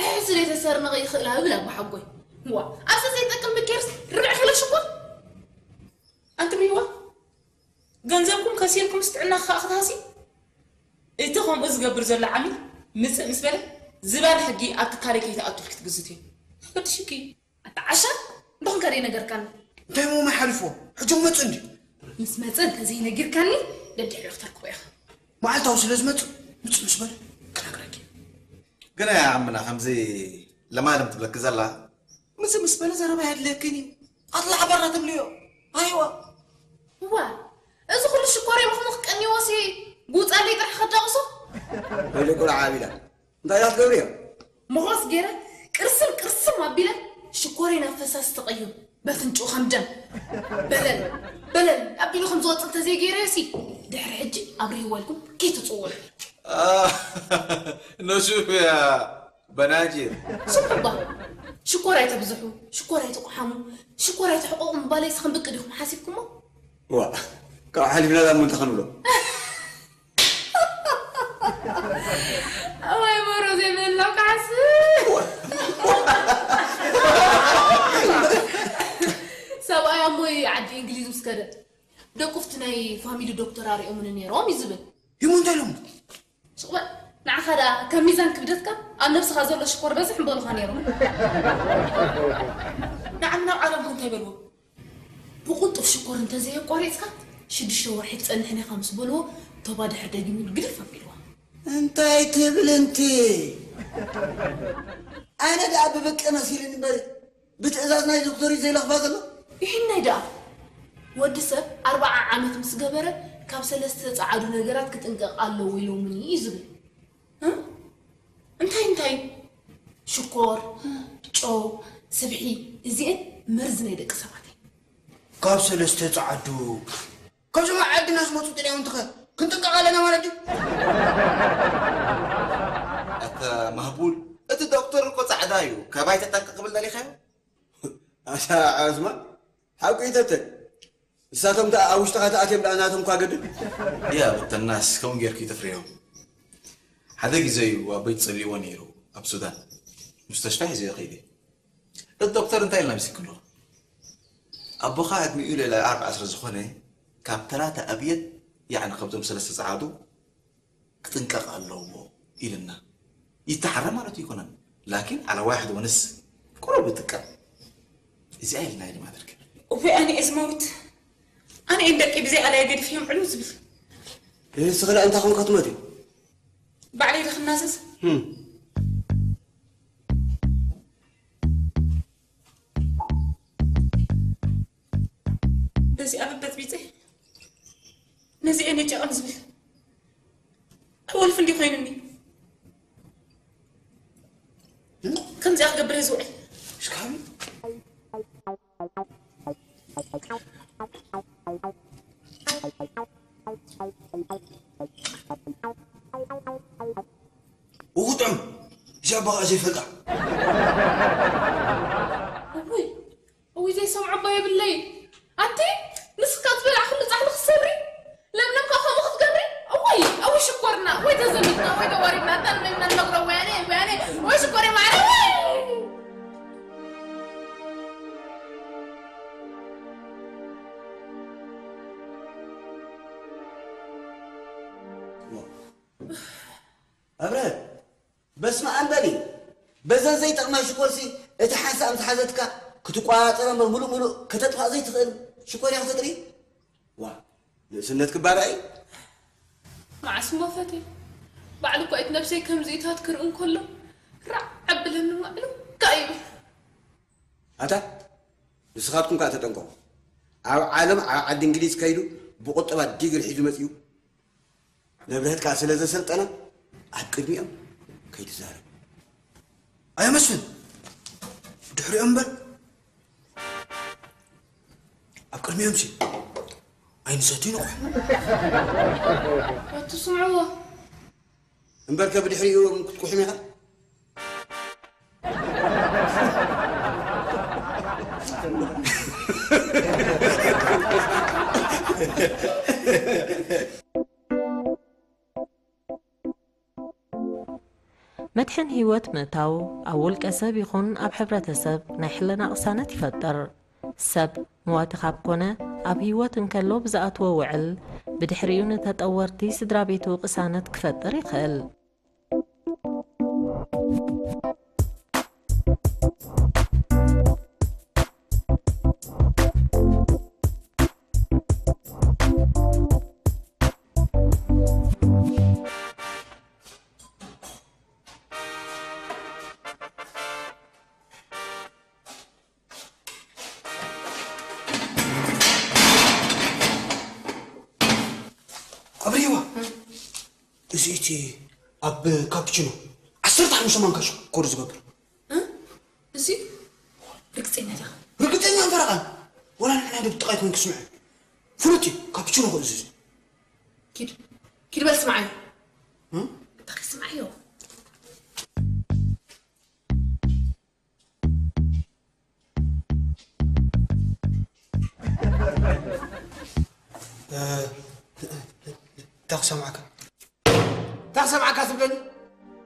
ዕሕዚ ዘይተሰርነቐ ይኽእላ እብል ኣቦሓጎይ። ዋ ኣብዚ ዘይጠቅም ብኬርስ ርብዒ ኪሎ ሽኮር ኣንቲ ሚዋ ገንዘብኩም ከሲርኩም ስጥዕና ክኻእ ክትሃሲ እቲ ከምኡ ዝገብር ዘሎ ዓሚል ምፅእ ምስ በለ ዝባን ሕጊ ኣብ ትካለይ ከይትኣቱ ኢልኪ ትግዝትዮ። ከገድሽኪ እዩ። ኣታ ዓሻ እንዶ ክንከደ ይነገርካኒ። እንታይ ሞመ ሓሊፎ ሕጂ መፅ እንዲ ምስ መፀ እንተዘይነጊርካኒ ደድሕሪኡ ክተርክቦ ኢኻ። መዓልታዊ ስለ ዝመፅ ምፅ ምስ በለ ክነግረኪ። ግን ኣያ ዓምና ከምዚ ለማለም ትብለኪ ዘላ ምዚ ምስ በለ ዘረባ የድልየክን እዩ ኣላ ሓባርና ትብልዮ ኣይዋ እዋ እዚ ኩሉ ሽኮር የምኽምኽ ቀኒዎ ሲ ብውፃለይ ጥራሕ ከዳቕሶ ወይለ ቁልዓ ኣቢላ እንታይ ኢኻ ትገብርዮ ምኾስ ገይረ ቅርስም ቅርስም ኣቢለ ሽኮረይ ናብ ፈሳሲ ተቐይሩ በፍንጭኡ ከም ደም በለል በለል ኣቢሉ ከም ዝወፅእ እንተዘይገይረዮ ሲ ድሕሪ ሕጂ ኣብሪህወልኩም ከይትፅውዑ ነሹፍያ በናጂር ስምዑ እባ ሽኮር ኣይተብዝሑ፣ ሽኮር ኣይትቑሓሙ፣ ሽኮር ኣይትሕቆቑ ምባለይ ስኽም ብቅ ዲኹም ሓሲብኩሞ? ዋ፣ ካብ ሓሊፍና ዳሞ እንታይ ክንብሎ? ኣዋይ በሮ ዘይብለላው ክሓስብ። ሰብኣይ ኣሞይ ዓዲ እንግሊዝ ምስ ከደ፣ ደቁፍቲ ናይ ፋሚሊ ዶክተር ኣሪኦምኒ ነይሮም እዩ ዝብል። ይሙ እንታይ ኢሎም? ስቕ በል። ንዓኻ ደኣ ከም ሚዛን ክብደትካ ኣብ ነብስኻ ዘሎ ሽኮር በዝሕ ምበሉኻ ነይሮም። ንዓም ናብ ዓለም እንታይ በልዎ? ብቕልጡፍ ሽኮር እንተዘየቋሪጽካ ሽዱሽተ ወርሒ ትጸንሕን ኢኻ ምስ በልዎ፣ ቶባ ድሕር ደጊሙ ግድፍ ኣቢልዋ። እንታይ ትብል እንቲ? ኣነ ደኣ ብብቂ መሲልኒ እምበር ብትእዛዝ ናይ ዶክተር እዩ ዘይለኽፋ ዘሎ። ይሕናይ ደኣ ወዲ ሰብ ኣርብዓ ዓመት ምስ ገበረ ካብ ሰለስተ ጸዓዱ ነገራት ክጥንቀቕ ኣለዎ ኢሎምኒ እዩ ዝብል። እ? እንታይ እንታይ? ሽኮር፣ ጨው፣ ስብሒ፣ እዚኤን መርዚ ናይ ደቂ ሰባት እየን። ካብ ሰለስተ ጸዓዱ ካብዞም ኣብ ዓድና ዝመፁ ጥልያውንቲ ኸ ክንጥንቀቕ ኣለና ማለት ድዩ? ኣታ ማህቡል፣ እቲ ዶክተር እኮ ጻዕዳ እዩ፣ ካባይ ተጠንቀቕ ክብል ደሊኻዮ? ኣታ ዓዝማ፣ ሓቂ እዩ ተተ። ንሳቶም ደኣ ኣብ ውሽጥኻ ተኣትዮም ደኣ ናቶም እኳ ገድል። ያ በተናስ ከምኡ ጌርኪ ተፍርዮም። ሓደ ግዜ እዩ ኣቦይ ጸሊእዎ ነይሩ ኣብ ሱዳን። ሙስተሽፋ ሒዘዮ ከይደ። እቲ ዶክተር እንታይ ኢልና መሲክሎ? ኣቦኻ ዕድሚኡ ልዕሊ ኣርብዓ ስለ ዝኾነ ካብ ተራ ተኣብየት፣ ያዕኒ ካብቶም ሰለስተ ጸዓዱ ክጥንቀቕ ኣለዎ ኢልና። ይተሓረ ማለት ኣይኮነን፣ ላኪን ዓላ ዋሕድ ወንስ ቁሩብ ይጥቀም። እዚኣ ኢልና ኢልና ማድርግ። እወ ኣነ እየ ዝመውት። ኣነ እየ ንደቂ ብዘይ ኣላየ ገዲፍዮም ዕልው ዝብል። እዚ ስኽላ እንታይ ኾንካ ትመት እዩ? ባዕለይ ዶ ክናዘዝ? ህም። በዚ ኣብ በጥቢጠ ነዚ እየ ነጨቐን ዝብል ወልፊ እንዲ ኮይኑኒ። ከምዚኣ ክገብር እየ ዝውዕል። እስካብ እኹ ጥዑም፣ እዚኣ በቓ ዘይፈልጣ። እውይ፣ እውይ፣ ዘይሰምዖ እባ የብለይ። ኣንቲ፣ ንስካ ዝበላዕክሉ ጻሕሊ ክትሰብሪ፣ ለምለም ከኣ ከምኡ ክትገብሪ? እውይ፣ እውይ ሽኮርና፣ ወይ ተዘሚትና፣ ወይ ተዋሪድና፣ እንተልመምና ንነግሮ፣ ወያኔ፣ ወያኔ፣ ወይ ሽኮር ማዕረ፣ ወይ! ኣብረ፣ በስመ ኣብ በሊ። በዘን ዘይጠቕማ ሽኮርሲ እቲ ሓንሳእ ምስ ሓዘትካ ክትቆጻጸሮ እምበር ምሉእ ምሉእ ከተጥፍኣ ዘይትኽእል ሽኮር እያ ክትርኢ። ዋ፣ ንእስነት ክባራ እዩ። መዓስ እሞ ፈትየ? ባዕሉ እኮ እቲ ነብሰይ ከምዚኢታት ክርኢ እንከሎ ራዕ ኣብለኒ እሞ ዕልውካ ይብል። ኣታ ንስኻትኩም ከኣ ተጠንቀቑ። ኣብ ዓለም ኣብ ዓዲ እንግሊዝ ከይዱ ብቁጠባ ዲግሪ ሒዙ መጺኡ። ንብረትካ ስለ ዘሰልጠነ ኣብ ቅድሚኦም ከይትዛረብ። ኣየ መስፍን፣ ድሕሪኦም እምበር ኣብ ቅድሚኦም ሲ ኣይንሰትዩ ንቑሕ። ኣትስምዕዎ። እምበርከ ብድሕሪኦም ክትቁሕም ኢኻ። መድሕን ህይወት ምእታው ኣብ ውልቀ ሰብ ይኹን ኣብ ሕብረተሰብ ናይ ሕልና ቅሳነት ይፈጥር። ሰብ መዋቲ ካብ ኮነ፣ ኣብ ህይወት እንከሎ ብዝኣትዎ ውዕል፣ ብድሕሪኡ ንተጠወርቲ ስድራ ቤቱ ቅሳነት ክፈጥር ይኽእል። ኣብርሂዋ፣ እዚ እቲ ኣብ ካፕቺኖ ዓሰርተ ሓሙሽተ ማንካ ሽኮር ዝገብር። እ? እዚ ርግጸኛ ዲኻ? ርግጸኛ እንፈረቓን። ወላ ንሕና ዶ ብጥቓይ ኮይንኪ ስምዒ። ፍሉጥ እዩ፣ ካፕቺኖ ክእዝዝ። ኪድ፣ ኪድ በል ስምዓዮ። እ? እንታይ ስምዓዮ? እ፣ እንታይ ክሰምዓካ? እንታይ ክሰምዓካ ትብለኒ?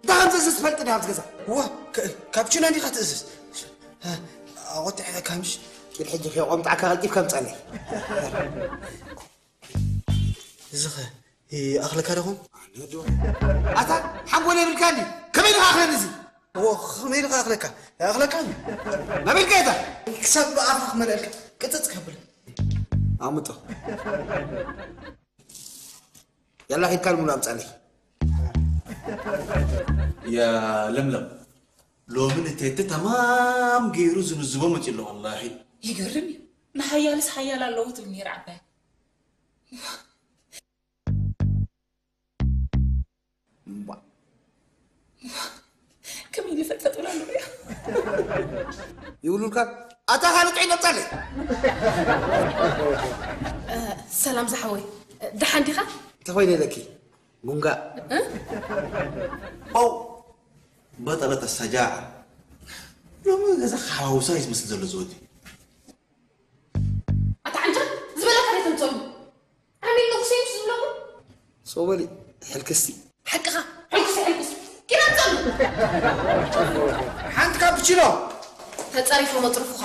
እንታይ ከም ዝእዝዝ ትፈልጥ ዲኻ ኣብቲ ገዛ? እዋ፣ ከ-፣ ካፕቺኖ እንዲኻ ትእዝዝ? ኣቆጢዐካ ምሽ? ኪድ ሕጂ ከየቆምጣዕካ ቀልጢፍካ ምጻለይ። እዚ ኸ ይኣኽለካ ዶ ኾን? ኣታ ሓንጎል የብልካ እንዲ? ከመይ ኢልካ ኣኽለኒ እዚ? እዎ፣ ከመይ ኢልካ ኣኽለካ? ይኣኽለካ እንዲ? ናበይ ኢልካ እታ? ክሳብ ብኣፍካ ክመልአልካ ቅጽጽ ከብል። ኣምጦ። ያላ ኺድካ ልሙሉ ኣምጻለይ። ያ ለምለም፣ ሎሚ ንቴቲ ተማም ገይሩ ዝንዝቦ መጺኡ ኣሎ ወላሂ። ይገርም እዩ። ንሓያልስ ሓያል ኣለዎ ትብል ነይራ ዓባይ። እምቧ። ከመይ ኢሉ ይፈልጥ ትብል ኣለዎ እያ። ይብሉልካ፣ ኣታ ካልእ ጥዑይ ነብጻለይ። እ፣ ሰላም ዝሓወይ፣ ደሓን ዲኻ? እንታይ ኮይነ ኢለኪ? ጉንጋ። እ? ኦው፣ በጠለት ኣሰጃዓ። ሎሚ ገዛ ሓዋውሳ እዩ ዝመስል ዘሎ ዝወዲ። ኣታ ዓንጃል፣ ዝበለካ ዶ ተምጸሉ? ኣሜን ንጉሰ እዩ ዝብለኹ? ሶበሊ፣ ሕልክስቲ። ሓቅኻ፣ ሕልክስቲ፣ ሕልክስቲ። ኪድ ኣምጸሉ። ሓንቲ ካፕቺኖ። ተጸሪፎም ኣጽርፉኻ።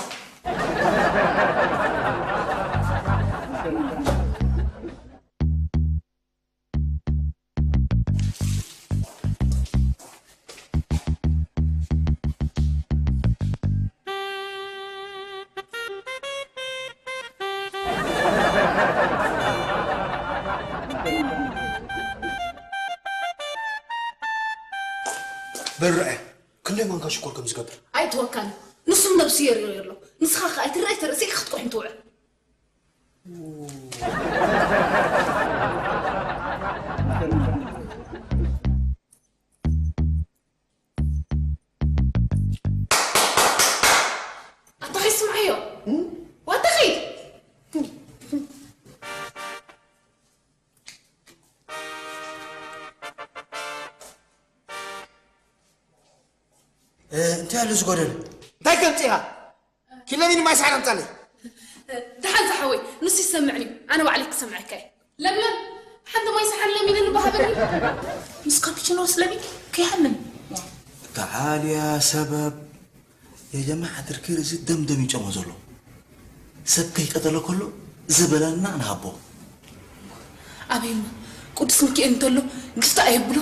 በል ርኣያ፣ ክንደይ ማንካ ሽኮር ከም ዝገብር። ኣይትወካኒ። ንሱም ነብሱ የርእዮ ኣሎ። ንስኻ ከኣ ኣይትረኣይ ተርእሲ ክትቆሕም ትውዕል። ኣታ ኸይስምዓዮ። ዋታ ኸይድ። እ፣ እንታይ ኣሎ ዝጎደሎ? እንታይ ከምጺኻ? ኪለሚን ማይ ሰዓር ኣምጻለይ። ደሓን ዝሓወይ፣ ንሱ ይሰምዕኒ እዩ። ኣነ ባዕለይ ክሰምዐካ እየ። ለምለም፣ ሓንቲ ማይ ሰሓን ለሚንን እባ ሃበኒ። ምስ ካፕቺኖ ስለሚ ከይሃምን። تعال يا سبب. يا جماعة፣ ትርኪ ርእሲ ደምደም ይጨሞ ዘሎ። ሰብ ከይቀተለ ከሎ ዝበለና ንሃቦ። ኣበይሞ ቅዱስ ሚካኤል እንተሎ ግፍታ ኣየብሎ።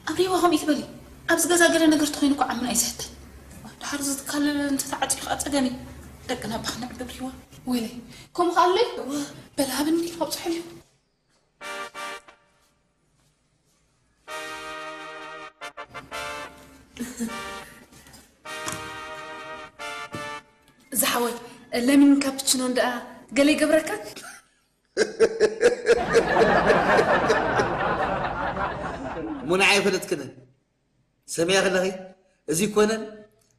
ኣብሪዋ ከምኡ ይትበሊ። ኣብዚ ገዛ ገለ ነገር ተኾይኑ እኮ ዓምና ኣይስሕትን። ድሓር እዚ ትካል እንተተዓጽዩ ከዓ ጸገም እዩ። ደቅና ባኽና ዕብሪዋ። ወይለይ፣ ከምኡ ከኣለይ? በል ሃብኒ፣ ኣብጽሐሉ። ዝሓወይ፣ ለሚን ካፕችኖ እንደኣ ገለ ይገብረካ? ሙና ኣይፈለጥክንን። ሰሚዐ ከለኺ፣ እዚ ይኮነን፣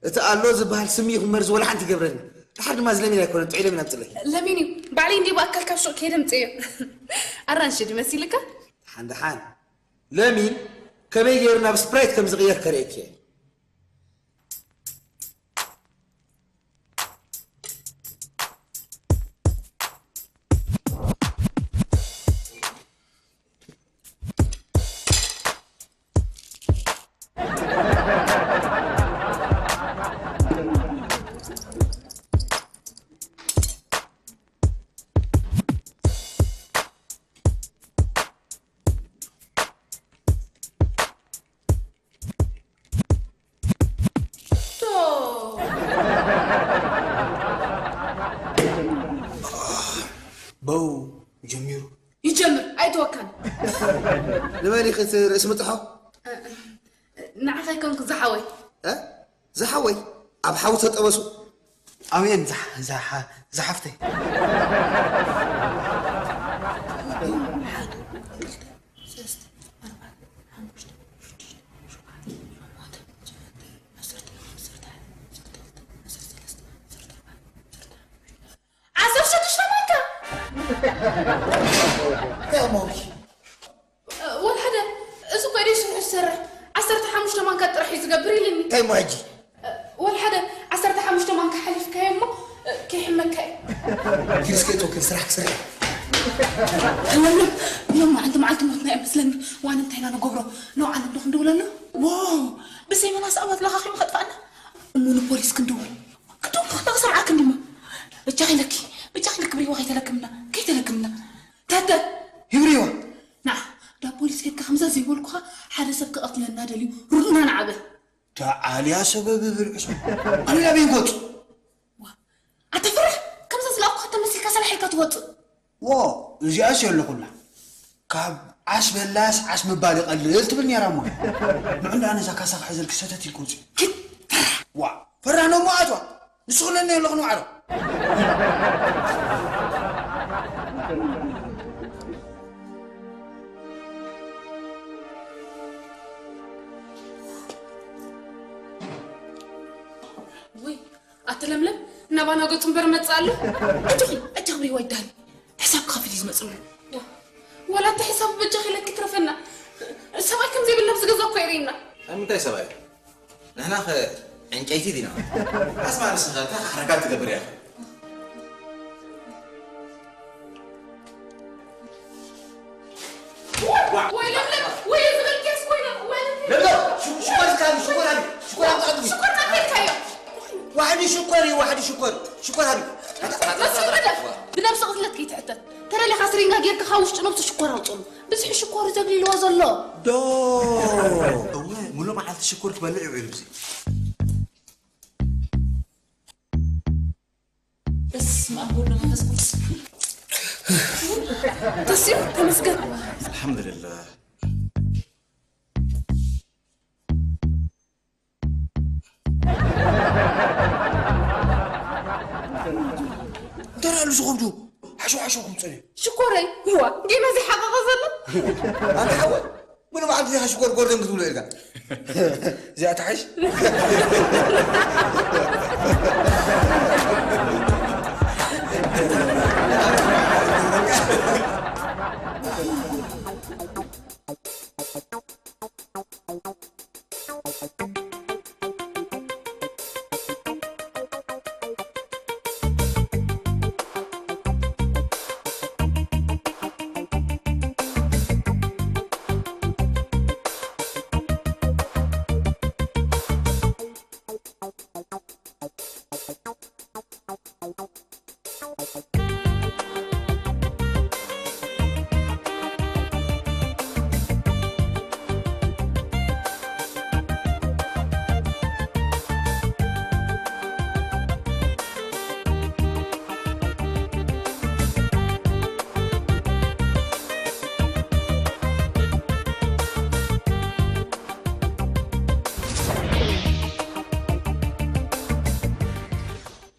እቲ ኣሎ ዝበሃል ስሚ ይኹን መርዚ ወላ ሓንቲ ይገብረኒ። ድሓር ድማ እዚ ለሚን ኣይኮነን፣ ጥዑይ ለሚን ኣምፅለይ። ለሚን እዩ። ባዕለይ እንድየ ብኣካል ካብ ሹቕ ከይደ ኣምፅኤዮ። ኣራንሺ ድዩ መሲልካ? ደሓን ደሓን። ለሚን ከመይ ገይሩ ናብ ስፕራይት ከም ዝቕየር ከርእየኪ እየ። በው ጀሚሩ። ይጀምር፣ ኣይተወካን። ንመን ኢኺ እቲ ርእሲ ምጥሖ? ንዓኻ ኣይኮንኩ ዝሓወይ። እ? ዝሓወይ? ኣብ ሓዊ ተጠበሱ። ኣሜን፣ ዝሓ-፣ ዝሓ-፣ ዝሓፍተይ። ሓደ፣ ክልተ፣ ሰለስተ፣ ኣርባዕተ፣ ሓሙሽተ፣ ሽዱሽተ፣ ሸውዓተ፣ ሸሞንተ፣ ዓሰርተ፣ ዓሰርተ ሓደ፣ ዓሰርተ ክልተ፣ ዓሰርተ ሰለስተ፣ ዓሰርተ ኣርባዕተ፣ ዓሰርተ ሓሙሽተ። ዓሰርተ ሽዱሽተ ማንካ! እንታይ እሞ? ወልሓደ፣ እዚ እኮ ኢደይ ስርሑ ዝሰርሕ ዓሰርተ ሓሙሽተ ማንካ ጥራሕ እዩ ዝገብር ኢልኒ። እንታይ እሞ ሕጂ? ወልሓደ፣ ዓሰርተ ሓሙሽተ ማንካ ሓሊፍካዮ እሞ ከይሕመካ እዩ። ኪድ እስከ እቶ፣ ኪድ ስራሕ ክሰርሕ። ለምለም፣ ሎም መዓልቲ መዓልቲ ሞትና እየ መስለኒ። ዋን እንታይ ኢና ንገብሮ? ንባዕሉ እንዶ ክንድውለሉ? ዎ፣ ብዘይ መናስ ኣባት ለኻኺሙ ከጥፋእና። እሞ ንፖሊስ ክንድውል። ክንድውል ከለና ክሰምዓክ እንዲሞ። ብቻ ኢለኪ፣ ብቻ ኢለኪ ብሪዋ ከይተለክምና፣ ከይተለክምና። ተተ። ይብሪዋ። ና፣ ዳ ፖሊስ ከድካ ከምዛ ዘይበልኩኻ ሓደ ሰብ ክቐትለና ደልዩ ሩጥና ንዓበ። ተዓልያ ሰበብ ብርዕሶ። ኣነ ናበይ ንጎጽ? ዋ፣ ኣተፍርሕ፣ ከምዛ ዝለኣኩኻ ተመሲልካ ሰላሕ ኢልካ ትወጽእ። ዎ፣ እዚኣስ የለኹላ። ካብ ዓስ በላስ ዓስ ምባል ይቐልል ትብል ነይራ እሞ። ንዑ እንዳ ነዛ ካሳ ክሕዘልኪ ሰተት ኢልኪ ውጺ። ኪድ፣ ፈራ። ዋ፣ ፈራህ ነው እሞ ኣትዋ። ንሱ ክነኒ የለኹ ንባዕሎ። ውይ፣ ኣቲ ለምለም፣ ናባና ገጹ እምበር መጽእ ኣሎ። እጅኺ፣ እጅኺ ብሪዋ ይዳል። ሕሳብ ክኸፍል እዩ ዝመጽእ። ወላ እቲ ሕሳብ በጃኺ ኢለኪ ትረፈና። ሰብኣይ ከም ዘይብልና ኣብዚ ገዛ እኮ የርእየና። ኣብ ምንታይ ሰብኣይ? ንሕና ኸ ዕንጨይቲ ዲና? ኣስማ ንስኻ እንታይ ሓረጋት ትገብር ኢኻ? ወይ ለምለም፣ ወይ ዝበልክያስ ወይ ለምለም። ለምለም፣ ሽኮር እስከ ሃቢ፣ ሽኮር ሃቢ፣ ሽኮር ኣምጣ ቅድሚ። ሽኮር ናበይ ኢልካዮ? ዋሕዲ ሽኮር እዩ፣ ዋሕዲ ሽኮር። ሽኮር ሃቢ። መስፍን ግደፍ፣ ብነብሲ ቅትለት ከይትሕተት። ተደሊኻ ስሪንጋ ጌርካ ካብ ውሽጢ ነብሱ ሽኮር ኣውፅሉ። ብዝሒ ሽኮር እዩ ዘግሊልዎ ዘሎ። ዶ። እወ፣ ሙሉእ መዓልቲ ሽኮር ክበልዕ ይውዕል እዚ። በስመ ኣብ ወወልድ ወመንፈስ ቅዱስ። ተስዩ፣ ተመስገን። ኣልሓምዱሊላህ። እንታይ ደኣ ኣሎ ዝኸብዱ? ሓሸው ሓሸው ክምፀሉ እዩ። ሽኮረይ፣ ይዋ፣ ጌና ዘይሓቐቐ ዘሎ? ኣንታ ሓወይ፣ ሙሉ መዓልቲ ዲኻ ሽኮር ጎርደን ክትብሎ ኢልካ? እዚኣ ትሓይሽ?